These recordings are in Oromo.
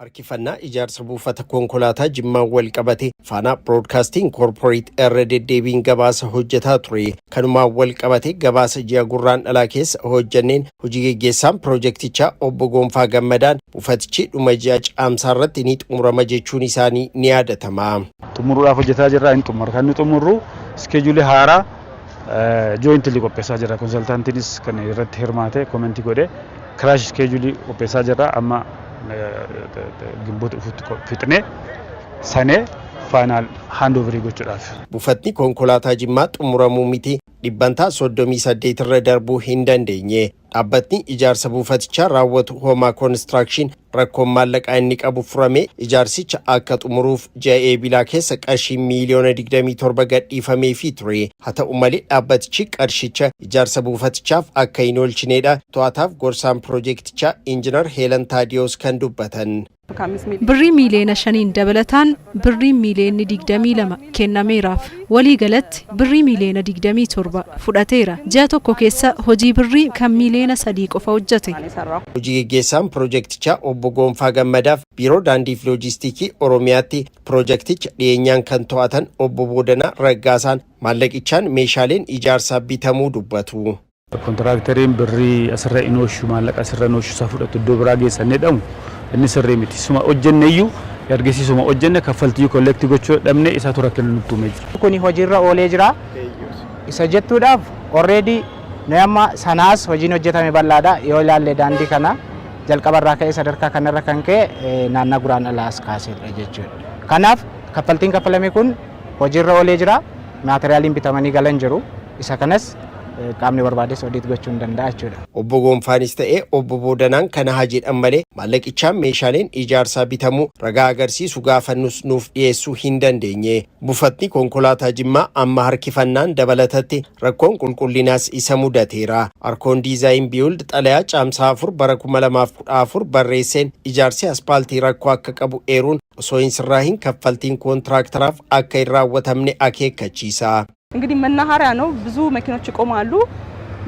Harkifannaa ijaarsa buufata konkolaataa Jimmaan wal qabate Faanaa Broadcasting Corporate irra deddeebiin gabaasa hojjetaa ture. Kanumaan wal qabate gabaasa ji'a Gurraandhalaa keessa hojjanneen hojii geggeessaan piroojeektichaa obbo Gonfaa Gammadaan buufatichi dhuma ji'a Caamsaa irratti ni xumurama jechuun isaanii ni yaadatama. Xumuruudhaaf hojjetaa jirra, hin xumurra. Kan nu xumurru schedule haaraa jointly qopheessaa jirra. Consultantiinis kan irratti hirmaate comment godhe crash schedule qopheessaa jirra. Amma Gimboota dhufutti fixnee sanee final handover gochuudhaaf. Buufatni konkolaataa Jimmaa xumuramuu miti, dhibbantaa 38 irra darbuu hin dandeenye. Dhaabbatni ijaarsa buufatichaa raawwatu Hoomaa Construction rakkoon maallaqaa inni qabu furamee ijaarsicha akka xumuruuf ji'a Eebilaa keessa qarshii miiliyoona 27 gadhiifameefii ture. Haa ta'u malee, dhaabbatichi qarshicha ijaarsa buufatichaaf akka hin oolchineedha to'ataaf gorsaan piroojeektichaa Injinar Heelan Taadiyoos kan dubbatan. Birrii miiliyoona 5n dabalataan birrii miiliyoonni 22 kennameeraaf. Walii galatti birrii miiliyoona 27 fudhateera. Ji'a tokko keessa hojii birrii kan miiliyoona 3 qofa hojjete. Hojii geggeessaan piroojeektichaa obbo Gonfaa Gammadaaf Biiroo Daandiif Loojistiikii Oromiyaatti piroojeekticha dhiyeenyaan kan to'atan obbo Boodanaa Raggaasaan maallaqichaan meeshaaleen ijaarsaa bitamuu dubbatu. Kontiraakteriin birrii asirra hin ooshu, maallaqa asirra hin ooshu, isaa fudhatu iddoo biraa geessannee dhamu inni sirrii miti. Suma hojjenneyyuu ergasii suma hojjenne kaffaltii collect gochuu dhabne, isaatu rakkina nutti uumee jira. Kuni hojiirra oolee jira. Isa jettuudhaaf already nuyi amma sanaas hojiin hojjetame bal'aadha. Yoo ilaalle, daandii kana jalqabarraa ka'ee sadarkaa kanarra kan ka'e naannaa Guraandhalaa as kaaseedha jechuudha. Kanaaf kaffaltiin kaffalame kun hojiirra oolee jira. Maateriyaaliin bitamanii galan jiru. Isa kanas qaamni barbaades audit gochuu hin danda'a jechuudha. Obbo Gonfaanis ta'ee obbo Boodanaan kana haa jedhan malee, maallaqichaan meeshaaleen ijaarsaa bitamuu ragaa agarsiisu gaafannus nuuf dhiyeessuu hin dandeenye. Buufatni konkolaataa Jimmaa amma harkifannaan dabalatatti rakkoon qulqullinaas isa mudateera. Arkoon Design Build xalayaa Caamsaa 4 bara 2014 barreesseen ijaarsi aspaaltii rakkoo akka qabu eeruun osoo hin sirraahin kaffaltiin koontiraktaraaf akka hin raawwatamne akeekkachiisa. እንግዲህ መናኸሪያ ነው። ብዙ መኪኖች ይቆማሉ፣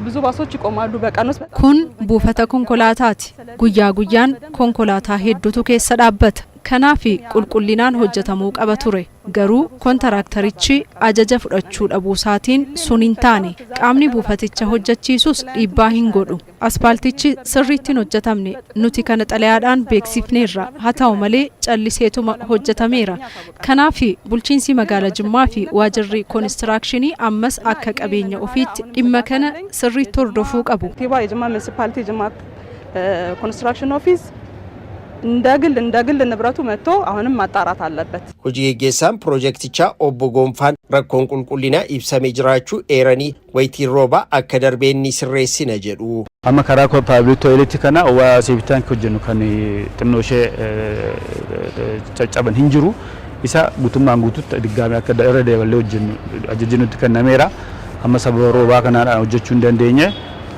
ብዙ ባሶች ይቆማሉ። በቀን ውስጥ Kun buufata konkolaataati. Guyyaa guyyaan konkolaataa hedduutu keessa dhaabbata. Kanaaf qulqullinaan hojjetamuu qaba ture. Garuu kontiraktarichi ajaja fudhachuu dhabuusaatiin sun hin taane. Qaamni buufaticha hojjechiisus dhiibbaa hin godhu. Aspaaltichi sirriitti hin hojjetamne. Nuti kana xalayaadhaan beeksifneerra. Haa ta'u malee, calliseetuma hojjetameera. Kanaaf bulchiinsi magaalaa Jimmaa fi waajirri koonistiraakshini ammas akka qabeenya ofiitti dhimma kana sirriitti hordofuu qabu. ከንቲባ፣ የጅማ municipality፣ ጅማ construction office እንደ ግል ንብረቱ መጥቶ አሁንም ማጣራት አለበት። Hojii geggeessaan piroojeektichaa obbo Gonfaan rakkoon qulqullinaa ibsamee jiraachuu eeranii wayitiin roobaa akka darbeen ni sirreessina jedhu. Amma karaa public toilet kana waa septic tank hojjennu kan xinnoo ishee caccaban hin jiru. Isa guutummaan guututti diggaamee akka irra daballee hojjennu ajajji nutti kennameera. Amma sababa roobaa kanaadhaan hojjechuu hin dandeenye,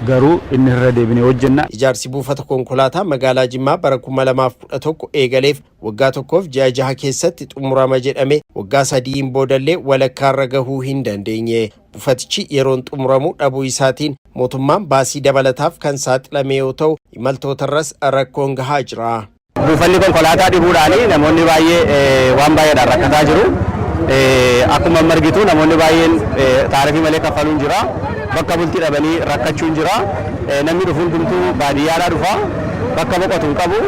garuu inni irra deebinee hojjenna. Ijaarsi buufata konkolaataa magaalaa Jimmaa bara 2011 eegaleef waggaa tokkoof ji'a 6 keessatti xumurama jedhame waggaa 3n boodallee walakkaarra gahuu hin dandeenye. Buufatichi yeroon xumuramuu dhabuu isaatiin mootummaan baasii dabalataaf kan saaxilame yoo ta'u, imaltootarras rakkoon gahaa jira. Buufanni konkolaataa dhibuudhaan namoonni baay'ee waan baay'eedhaan rakkataa jiru. Akkuma argitu namoonni baay'een taarifii malee kaffaluun jira. Bakka bultii dhabanii rakkachuun jira. Namni dhufu hundumtuu baadiyyaadhaa dhufa. Bakka boqotu hin qabu.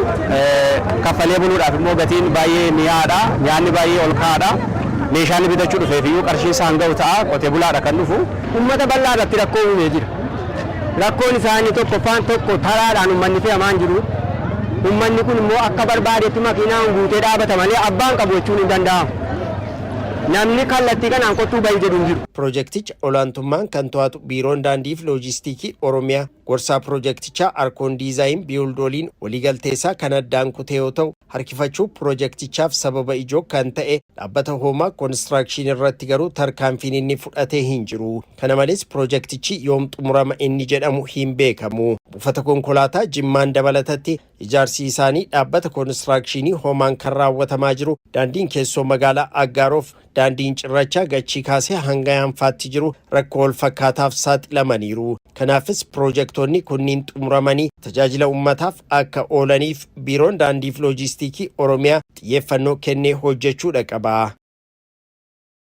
Kaffalee buluudhaaf immoo gatiin baay'ee mi'aadha. Nyaanni baay'ee ol ka'aadha. Meeshaan bitachuu dhufeef iyyuu qarshii isaan ga'u ta'a. Qotee bulaadha kan dhufu. Uummata bal'aa irratti rakkoo uumee jira. Rakkoon isaanii tokkoffaan tokko taraadhaan uummanni fe'amaa hin jiru. Uummanni kun immoo akka barbaadetti makiinaan guutee dhaabata malee abbaan qabu jechuun hin danda'amu. Namni kallattii kanaan kottuu bahi jedhu hin jiru. Piroojeekticha olaantummaan kan to'atu Biiroon Daandii fi Loojistiikii Oromiyaa gorsaa piroojeektichaa Arkoon Design Build waliin waliigalteessaa kan addaan kute yoo ta'u, harkifachuu piroojeektichaaf sababa ijoo kan ta'e dhaabbata Hoomaa Construction irratti garuu tarkaanfiin inni fudhatee hin jiru. Kana malees, piroojeektichi yoom xumurama inni jedhamu hin beekamu. Buufata konkolaataa Jimmaan dabalatatti Ijaarsi isaanii dhaabbata koonistiraakshini homaan kan raawwatamaa jiru daandiin keessoo magaalaa Aggaaroof daandiin cirrachaa Gachii kaasee hanga Yaanfaatti jiru rakkoo wal fakkaataaf saaxilamaniiru. Kanaafis piroojektonni kunniin xumuramanii tajaajila uummataaf akka oolaniif Biiroon Daandiif Loojistiikii Oromiyaa xiyyeeffannoo kennee hojjechuudha qaba.